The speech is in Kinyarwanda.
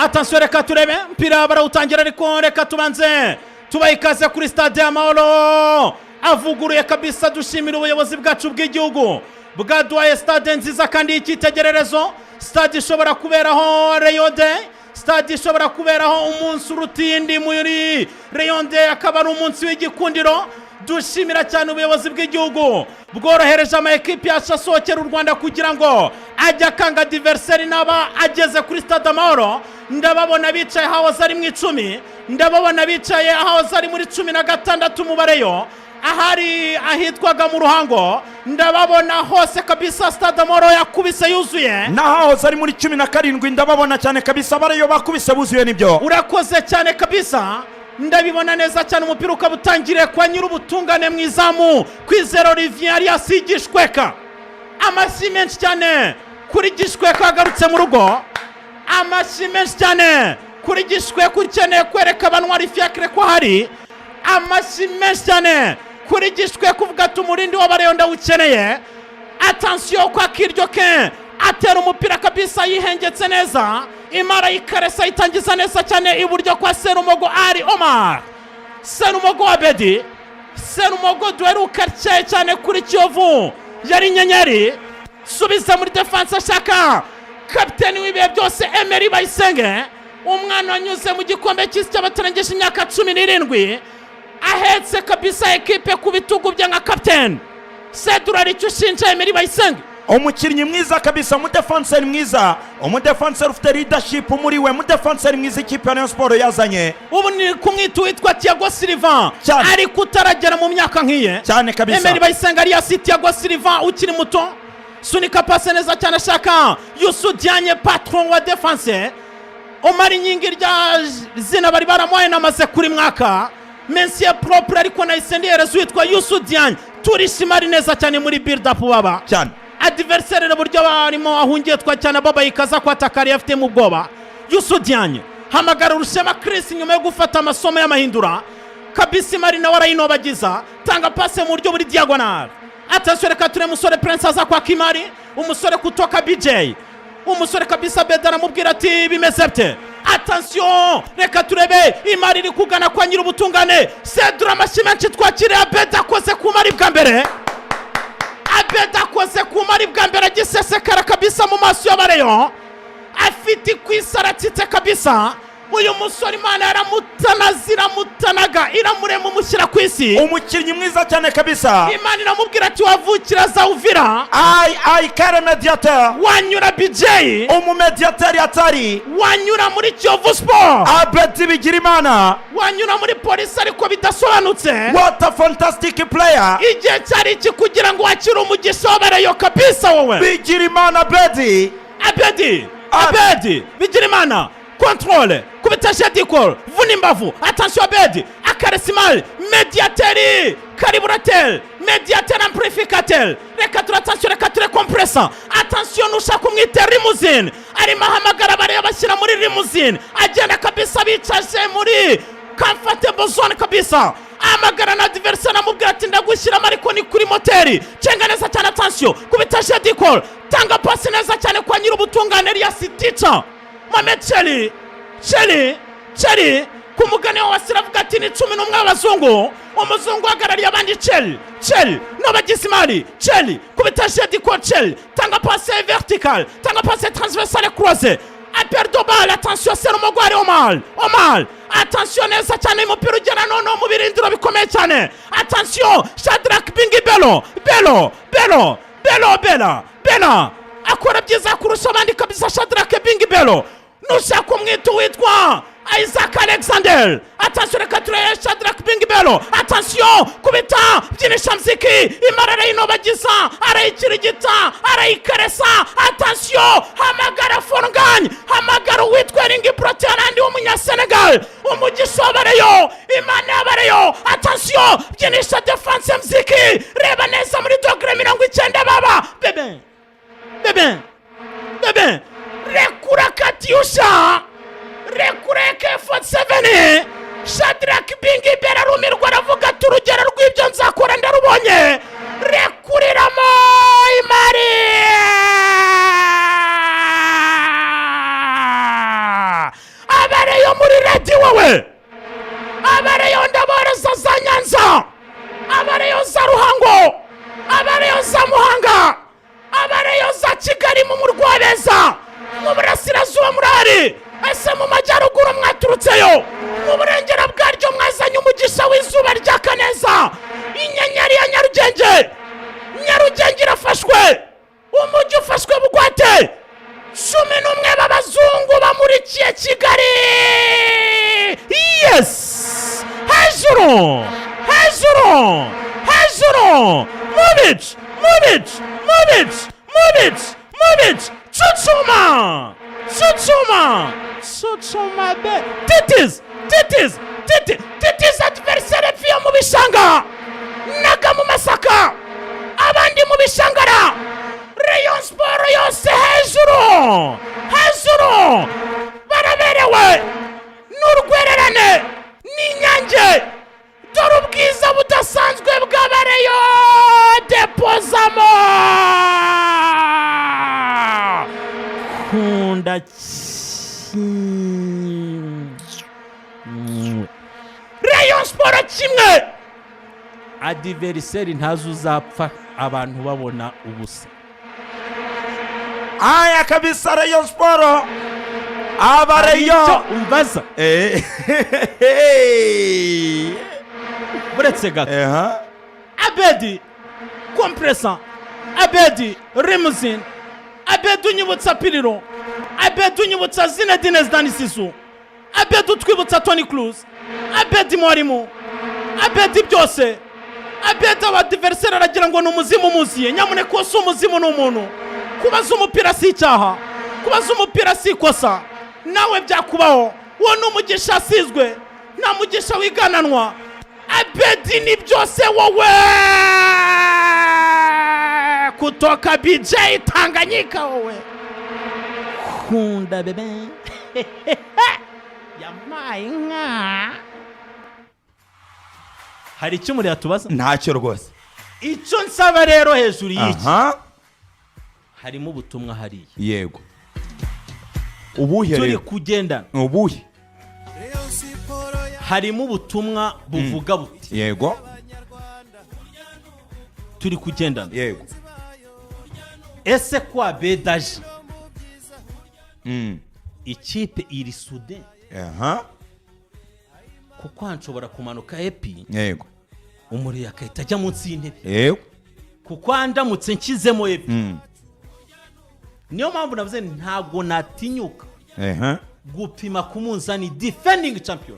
Attention, reka turebe mpira barawutangira, ariko reka tubanze tubahe ikaze kuri Stade Amahoro avuguruye kabisa. Dushimira ubuyobozi bwacu bw'igihugu bwaduhaye stade nziza kandi y'icyitegererezo, stade ishobora kuberaho Rayon Day, stade ishobora kuberaho umunsi uruta iyindi muri Rayon Day, akaba ari umunsi w'igikundiro. Dushimira cyane ubuyobozi bw'igihugu bworohereje ama ekipi yacu asohokera u Rwanda kugira ngo ajye akanga adversaire n'aba ageze kuri Stade Amahoro. Ndababona bicaye ahahoze ari mu 10, ndababona bicaye ahahoze ari muri 16 umubareyo, ahari ahitwaga mu Ruhango, ndababona hose kabisa. Stade Amahoro yakubise yuzuye. N'ahahoze ari muri 17 ndababona cyane kabisa, bariyo bakubise buzuye, nibyo. Urakoze cyane kabisa, ndabibona neza cyane. Umupira ukaba utangiriye kwa Nyir'ubutungane mu izamu, Kwizera Olivier alias Gishweka. Amashyi menshi cyane kuri Gishweka wagarutse mu rugo, amashyi menshi cyane kuri Gishweka ukeneye kwereka abantu fiacre ko hari, amashyi menshi cyane kuri Gishweka uvuga ati umurindi w'abareyo ndawukeneye. Attention, kwa kiryo ke atera umupira kabisa, yihengetse neza, imara yikaresa, yitangiza neza cyane iburyo kwa Serumogo Ali Omar, Serumogo Abedi, Serumogo duheruka cyane cyane kuri Kiyovu yari inyenyeri. Subiza muri défense, ashaka kapiteni w'ibihe byose Emery Bayisenge, umwana wanyuze mu gikombe cy'isi cy'abatarengeje imyaka 17, ahetse kabisa ekipe ku bitugu bye nka kapiteni. Sedura, icyo ushinja Emery Bayisenge? Umukinnyi mwiza kabisa, umudefanseri mwiza, umudefanseri ufite leadership muri we, umudefanseri mwiza ikipe ya Rayon Sport yazanye. Ubu ni kumwita uwitwa Thiago Silva Cyane. ariko utaragera mu myaka nk'iye. Cyane kabisa. Emery Bayisenge alias Thiago Silva ukiri muto, sunika pase neza cyane, ashaka Youssou Diagne, patron wa défense. Omar Inkingi, rya zina bari baramuhaye namaze kuri mwaka mensiye propre, ariko nahise ndihereza uwitwa Youssou Diagne. Turishima ari neza cyane muri build up baba Cyane. Adversaire uburyo barimo ahungiye twa cyane, baba ikaza kwataka yari afitemo ubwoba. Youssou Diagne hamagara Urushema Chris nyuma yo gufata amasomo y'amahindura kabisa, imari nawe arayinobagiza, tanga pase mu buryo buri diagonal. Attention, reka ture musore Prince aza kwaka imari, umusore kutoka BJ, umusore kabisa Beda aramubwira ati bimeze bite? Attention, reka turebe imari iri kugana kwa Nyir'ubutungane Cedra. Amashyi menshi twakiriye Abeda, akoze ku mari bwa mbere. Abeda akoze ku mari bwa mbere, agisesekara kabisa mu maso y'abareyo, afite ikwisi, aratsitse kabisa. Uyu musore Imana yaramutanaze, iramutanaga, iramurema, umushyira ku isi. Umukinnyi mwiza cyane kabisa. Imana iramubwira ati wavukira za Uvira, Ay ay, kare mediateur, wanyura BJ, umumediateri atari, wanyura muri Kiyovu Sport, Abedi Bigirimana, wanyura muri Polisi ariko bidasobanutse. What a fantastic player! Igihe cyari iki kugira ngo wakire umugisha w'abareyo kabisa wowe. Bigirimana Abedi. Abedi, Abedi Bigirimana, contrôle, kubita jedikol, vuna imbavu. Attention, Abedi akaresimal, mediateri, carburateur, mediateur, amplificateur. Reka ture, attention, reka ture compressor. Attention, nushaka umwite limousine, arimo ahamagara bareba bashyira muri limousine, agenda kabisa bicaje muri comfortable zone kabisa, ahamagara na adversaire amubwira ati ndagushyiramo ariko ni kuri moteri. Cenga neza cyane, attention, kubita jedikol, tanga pasi neza cyane kwa Nyir'ubutungane Elias Tica Mohamed Cheli Cheli Cheli, ku mugani wa Wasira avuga ati ni 11 w'abazungu, umuzungu uhagarariye abandi. Cheli Cheli n'abagize imari Cheli, kubita jedikol, Cheli tanga pase vertical, tanga pase transversale croisée, appel de balle. Attention, Serumogo Omar, Omar, attention, neza cyane, umupira ugera noneho mu birindiro bikomeye cyane. Attention, Shadrack Bingi Belo Belo Belo Belo Bela Bela akora byiza kurusha abandi kabisa. Shadrack Bingi Belo, nushaka umwita uwitwa Isaac Alexander. Attention, reka turebe Shadrack Bingi Belo. Attention, kubita byinisha mziki, imara arayinobagiza, arayikirigita, arayikaresa. Attention, hamagara Forngany, hamagara uwitwa Eringi Proterandi w'umunyasenegal, umugisha w'abareyo, Imana y'abareyo. Attention, byinisha défense mziki, reba neza muri degré 90 baba bebe bebe bebe, rekura katyusha, rekura AK-47. Shadrack Bingi imbere arumirwa, aravuga ati urugero rw'ibyo nzakora ndarubonye. Rekuriramo imari. Muri ready wowe. Abareyo ndaboreza za Nyanza, abareyo za Ruhango, abareyo za Muhanga, abareyo za Kigali, mu Murwabeza, mu burasirazuba murahari. Ese mu majyaruguru mwaturutseyo? Mu burengera bwaryo mwazanye umugisha w'izuba rya kaneza, inyenyeri ya Nyarugenge. Nyarugenge irafashwe, umujyi ufashwe bugwate. 11 b'abazungu bamurikiye Kigali. Yes, hejuru, hejuru, hejuru! Mubic, mubic, mubic, mubic, mubic! Cucuma, cucuma, cucuma be! Titiz, titiz, titi, titiz! Adversaire pfiyo mu bishanga, naga mu masaka, abandi mu bishangara. Rayon Sport yose hejuru, hejuru! Baraberewe n'urwererane n'inyange. Dore ubwiza budasanzwe bw'abareyo. Depozamo kunda Rayon Sport 1, adversaire ntazi uzapfa abantu babona ubusa. Aya kabisa, Rayon Sport, abareyo. Icyo umbaza, buretse gato. Abedi kompresa, Abedi rimuzin, Abedi unyibutsa Pirlo, Abedi unyibutsa Zinedine Zidane Sisu, Abedi utwibutsa Toni Kroos, Abedi mwarimu, Abedi byose, Abedi abadversaire aragira ngo ni umuzimu umuziye. Nyamuneka, uwo si umuzimu, ni umuntu. Kubaza umupira si icyaha, kubaza umupira si ikosa, nawe byakubaho. Uwo ni umugisha asizwe, nta mugisha wigananwa. Abedi ni byose wowe, kutoka BJ Tanganyika wowe. Kunda bebe, yampaye inka. Hari icyo umuriro atubaza? Ntacyo rwose. Icyo nsaba rero hejuru y'iki, harimo ubutumwa hariya. Yego, ubuhe? Turi Rero kugendana. Ubuhe? Harimo ubutumwa buvuga buti: Turi kugendana. Ese kwa bedaje, ikipe iri soudée? Kuko nshobora kumanuka epi, umuriro agahita ajya munsi y'intebe, kuko ndamutse nshyizemo epi. Niyo mpamvu navuze ntabwo natinyuka gupima ku munzani defending champion.